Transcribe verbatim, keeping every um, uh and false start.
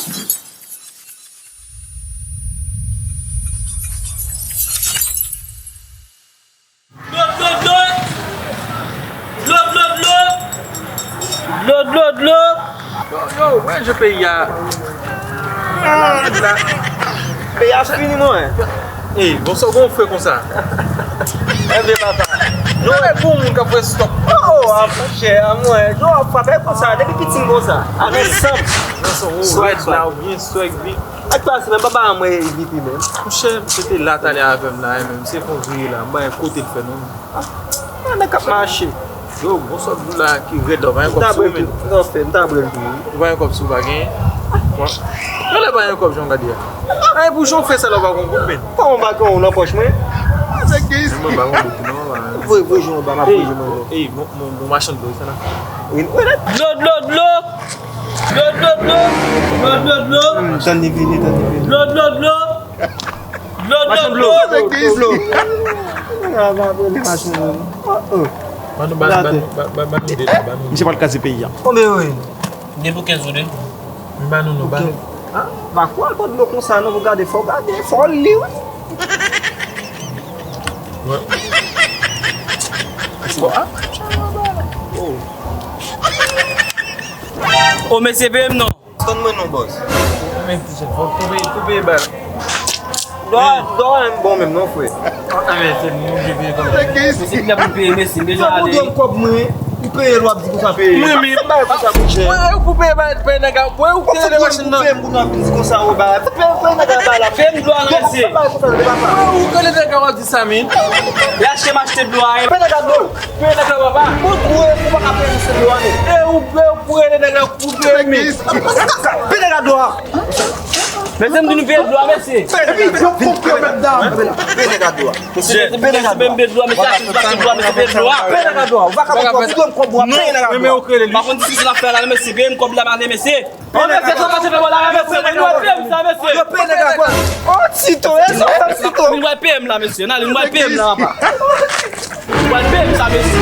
Dlo, dlo, dlo! Dlo, dlo, dlo! Dlo, dlo, dlo! Yo, yo, mwen je peyi a. Ah, la. Peyi a fini, mwen. Ey, bon, sa w gon fre konsa. Enben, papa. Yo, e pou moun k ap fè stòk. Oh, ah, monchè, ah, mwen. Yo, ap frape konsa. Depi piti m konsa. Avè san. Nan son ou rèd la, ou byen swag, byen. Ak pase, men papa an mwen evipi menm. Monchè, misye te la talè avè m la, e menm se konn vire la, m pa gen kote l fè non. Ah, nèg k ap mache. Yo, bon sòt dlo la ki rèd la, ou pa gen kòb sou ou, men. Anfen, m ta pran l tou, wi. Ou pa gen kòb sou ou, pa gen? Bon. Genlè pa gen kòb, jan w gade a. Ay, pou jan w fè sa la, ou pa gon goud, men. Kòman m pa gen w nan pòch mwen? Men mwen pa gon goud, non, pa. Voye, voye jwenn ou ba, m ap voye jwenn ou. Ey, bon, bon, bon machann dlo, sa la. Wi, wi, la. Dlo, dlo, dlo! Dlo, dlo, dlo! Dlo, dlo, dlo! Hmm, tann li vini, tann li vini. Dlo, dlo, dlo! Dlo, dlo, dlo! Dlo. Ah, m ap rele machann dlo. Oh, oh. Ban nou, ban, ban nou, ban, ban, ban nou de la, ban nou. Misye pral kraze peyi a. Konbyen yo ye? De pou kenz ou de. M ban nou, nou ban nou. Ah, pa kwè al pran dlo konsa non, pou gade, fò w gade, fò w li, wi. Wè. Bon, ah. Oh. Oh, mesye, peye m non. Tann mwen non, bòs. Men ti chèf, fòk tou peye, tou peye bal. Dò, dò, m bon menm non, frè. Ah, men se nou oblije peye kòb. Mesye, ki lè pou peye, mesye, m bezwen ale. Fòk ou dwe m kòb mwen, ou peye l, w ap di konsa peye. Mwen menm. Bay konsa, monchè. Mwen, ou pou peye bal, peye nèg a, mwen, ou peye nèg machin nan. Fòk ou peye m pou nou ap vin di konsa, ou bay. Peye, peye nèg a bal la. Peye m dlo a, mesye. Bay konsa, se pa sa. Mwen, ou rele nèg a, w ap di sa, men. E achte m achte dlo a, hein. Peye nèg a dlo. Peye nèg la, papa. Mwen kwè ou pa ka peye misye dlo a, men. E ou peye, ou peye nèg la, ou peye, men. Peye nèg a dlo a. Mesye, m di nou peye dlo a, mesye. Peye nèg a dlo a. Peye nèg a dlo a. Mesye, peye nèg a dlo a. Mesye, peye dlo a, mesye, peye dlo a, mesye, peye dlo a. Peye nèg a dlo a. Ou pa ka pran kòb mwen, peye nèg a dlo a. Pa konn diskisyon n ap fè la, mesye, peye m kòb la, m ale, mesye. Bon, mesye, sa pase fè bò la, mesye. Mwen wè peye m sa, mesye. Yo peye nèg a dlo a. Oh, Tito, e sa w fè Tito? Mwen wè peye m la, mesye. N ale, mwen wè peye m la, papa. Mwen wè peye m sa, mesye.